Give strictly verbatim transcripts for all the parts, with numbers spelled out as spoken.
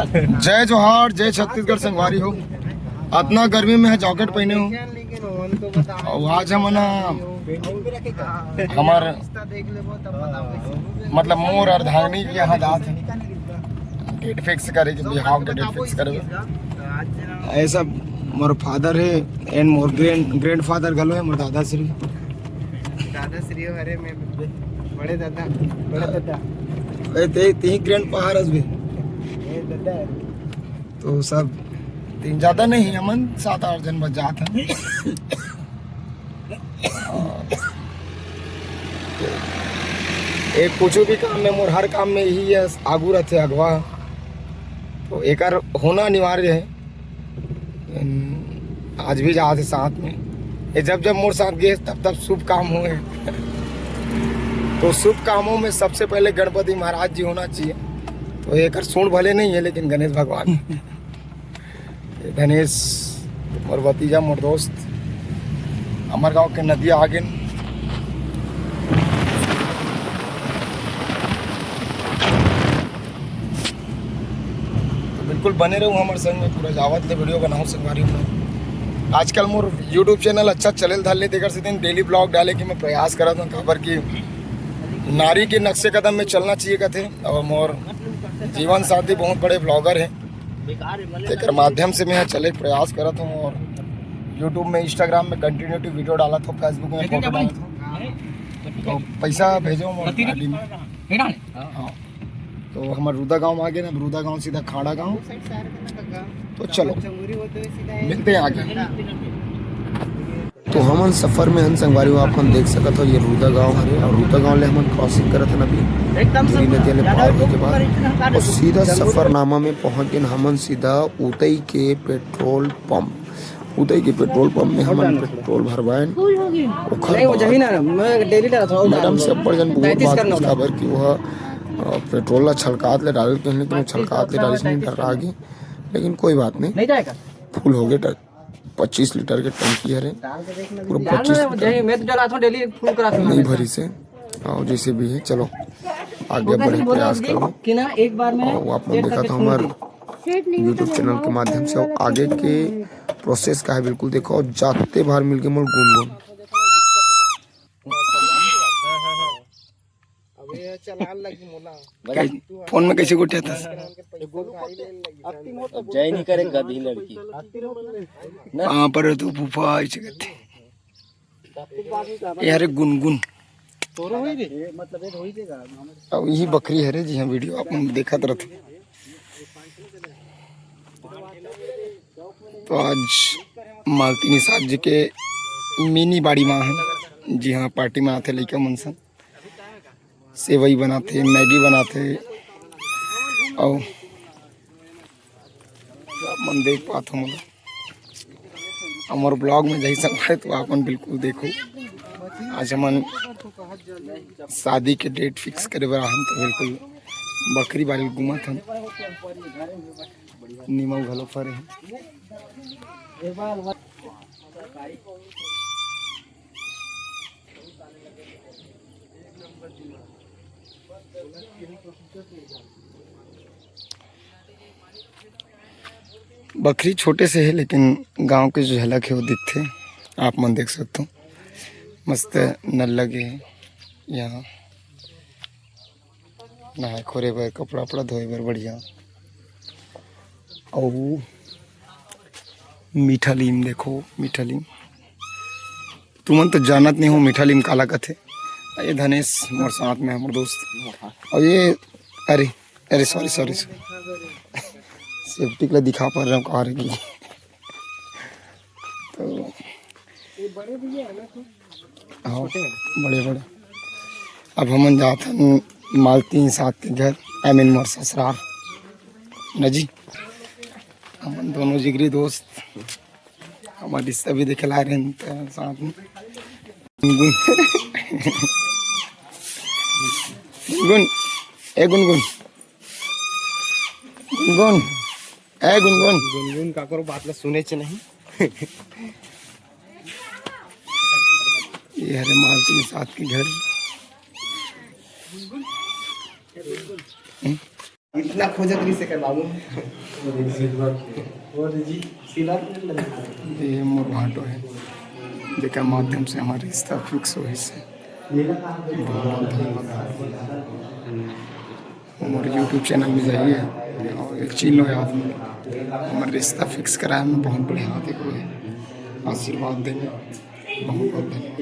जय जोहार, जय छत्तीसगढ़ संगवारी हो। अतना गर्मी में है जैकेट पहने हो। और आज हम ना हमार मतलब मोर अर्धांगिनी के यहाँ जात है डेट फिक्स करे के, बिहाव के डेट फिक्स करे। ऐसा मोर फादर है एंड मोर ग्रैंड ग्रैंडफादर घलो है, मोर दादा श्री। दादा श्री हो, अरे मैं बड़े दादा, बड़ा दादा। ए, ते, ते ही ग्रैंडपा हरस भी। ए दादा। तो सब तीन ज्यादा नहीं, हमन सात आठ जन बस जात हन। एक कुछ भी काम में मोर हर काम में यही है, आगू रहते अगवा, तो एकर होना अनिवार्य है। आज भी जात है साथ में, ये जब जब मोर साथ गए तब तब शुभ काम हुए। तो शुभ कामों में सबसे पहले गणपति महाराज जी होना चाहिए। तो एकर सूंड भले नहीं है लेकिन गणेश भगवान। ये धनेश, मोर भतीजा, मोर दोस्त, हमर गांव के नदिया आगे। तो बिल्कुल बने रहू हमर संग में, पूरा जावत ले वीडियो बनाओ संगवारी हो। आजकल मोर YouTube चैनल अच्छा चले धर ले, तेकर सेती डेली ब्लॉग डाले के मैं प्रयास करत हूँ, काबर कि नारी के नक्शे कदम में चलना चाहिए कथे। और मोर जीवन साथी बहुत बड़े ब्लॉगर है, तेकर माध्यम से मैं चले के प्रयास करत हूँ। और YouTube में, Instagram में कंटिन्यूटी वीडियो डालत हूँ, Facebook में फोटो डालत हूँ, तो पैसा भेजो मोर आईडी में। हाँ। तो हमर रुदा गांव आ गए ना, रुदा गांव सीधा खाड़ा गांव। तो चलो, मिलते हैं आगे। तो हमन सफर में हन संगवारी हो, आप मन देख सकत हो, ये रुदा गांव हरे और रुदा गांव ले हमन क्रॉसिंग करत हन अभी। एकदम धीरी नदिया ले पार होए के बाद और सीधा सफरनामा में पहुंच गेन हमन, सीधा उतई के पेट्रोल पंप। उतई के पेट्रोल पंप में हमन पेट्रोल भरवाएन। ओखर बाद मैडम से अब्बड़ जन बहुत बात पूछ, काबर कि वो, अ, पेट्रोल ला छलकात ले डाले कहिन, लेकिन वो छलकात ले डालिस नहीं, डर्रा गे। लेकिन कोई बात नहीं, फुल हो गए, पच्चीस लीटर के टंकी हरे, पूरा पच्चीस लीटर। मैं तो जलाता हूँ डेली, फुल करा नहीं भरी से। और जैसे भी है, चलो आगे बढ़े, प्रयास करो। कि ना, एक बार में और आप मन देखा था हमारे YouTube चैनल के माध्यम से, और आगे के प्रोसेस का है बिल्कुल देखो। और जाते बाहर मिल के मोल गुनगुन। अब ये चलान लगी मोला। फोन में कैसे गोठियाथस? जय नहीं करे गधी लड़की। कहाँ पर है तू फूफा? ऐसे करते। ये हरे गुनगुन। तोरो होई रे। अब यही बकरी हरे जी, हाँ, वीडियो आप मन देखत रहते। तो आज मालती निषाद जी के मिनी बाड़ी माँ है जी, हाँ, पार्टी मनाथे लइका मन सन। सेवई बनाथे, मैगी बनाथे, अउ आप मन देख पात हो मोला। हमर ब्लॉग में जही संग आए तो आप मन बिल्कुल देखो। आज हमन शादी के डेट फिक्स करे बर आहन तो बिल्कुल बकरी बारी घूमत हन। नीमऊ घलो फरे हे। बकरी छोटे से हे, लेकिन गांव के जो झलक हे, वो दिखथे। आप मन देख सकथो, मस्त नल लगे हे यहाँ, नहाए खोरे बर, कपड़ा उपड़ा धोए बर बढ़िया। अउ मीठा लीम देखो, मीठा लीम। तुमन तो जानत नहीं हो मीठा लीम काला कथे। ये धनेश मोर साथ में, हमर दोस्त। और ये, अरे, अरे, सॉरी, सॉरी, सॉरी। सेफ्टी के लिए दिखा पा रहे हो, कहाँ रखी। तो हाँ, बड़े बड़े। अब हमन जात हन मालती साथ के घर, आई मीन मोर ससुराल ना जी। हमन दोनों जिगरी दोस्त, हमर रिश्ता भी देखे ला रहे हैं तो साथ में। गुनगुन, गुनगुन, ए गुनगुन, गुनगुन, ए गुनगुन। गुनगुन काकरो बात ला सुने च नहीं। ये हरे मालती साथ के घर। हम्म? इतना खोजत रहिस एकर बाबू। ये मोर भांटो हे, जेकर माध्यम से हमर रिश्ता फिक्स होइस हे। बहुत बहुत धन्यवाद। मोर YouTube चैनल में जाइए और एक चीज लो याद में, हमर रिश्ता फिक्स कराए में बहुत बड़े हाथ एक हुए, आशीर्वाद देने बहुत बहुत धन्यवाद।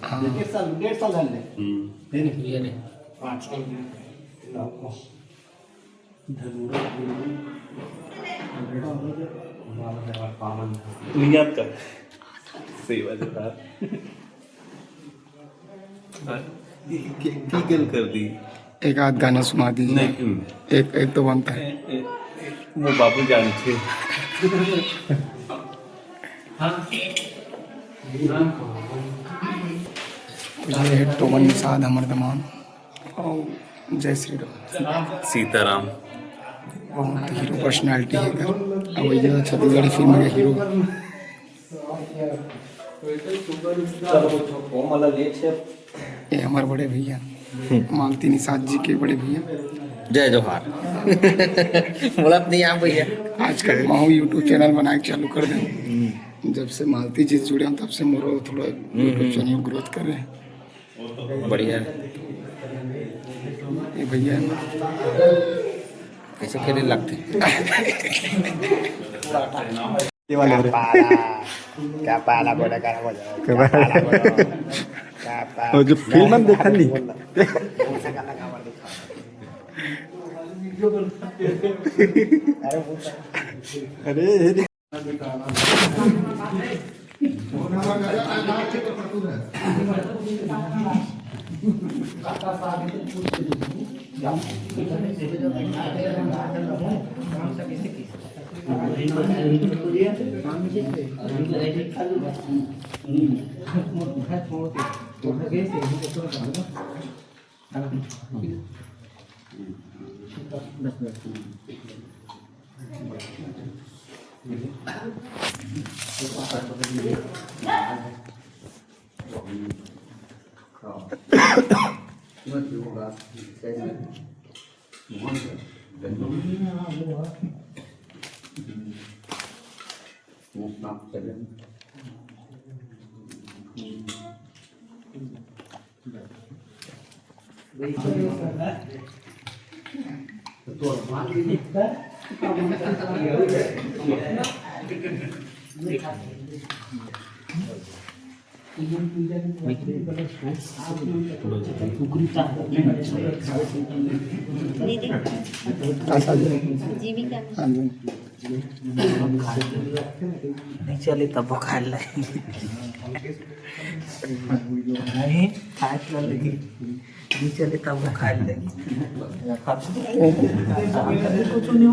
हाँ। नियत कर। सही बात है। हाँ, ये, ये, ये गल कर दी। एक आध गाना सुना दीजिए। नहीं, हम्म। एक, एक तो बनता है। ए, ए, ए, वो बाबू जान थे। तो ये है टोमन निषाद हमर दमान। और जय श्री राम। सीताराम। बहुत हीरो पर्सनालिटी है कर। अब ये छत्तीसगढ़ी फिल्म के हीरो। ये हमारे बड़े भैया, मालती निषाद जी के बड़े भैया। जय जोहार। बोलत नहीं आप भैया। आजकल महू YouTube चैनल बना के चालू कर दे। जब से मालती जी जुड़े हैं, तब से मोरो थोड़ा YouTube चैनल ग्रोथ कर रहे हैं। बढ़िया। ये भैया है। कैसे खेले लगते? ये वाले क्या पाला? क्या पाला बोला, क्या बोला? क्या पाला बोला? क्या पाला? वो जो फिल्म हम देखा नहीं। अरे, अरे। जीविका। नहीं चले तब वो खाए लगे। नहीं, खाए लगे। नहीं चले तब वो खाए लगे। कुछ नहीं।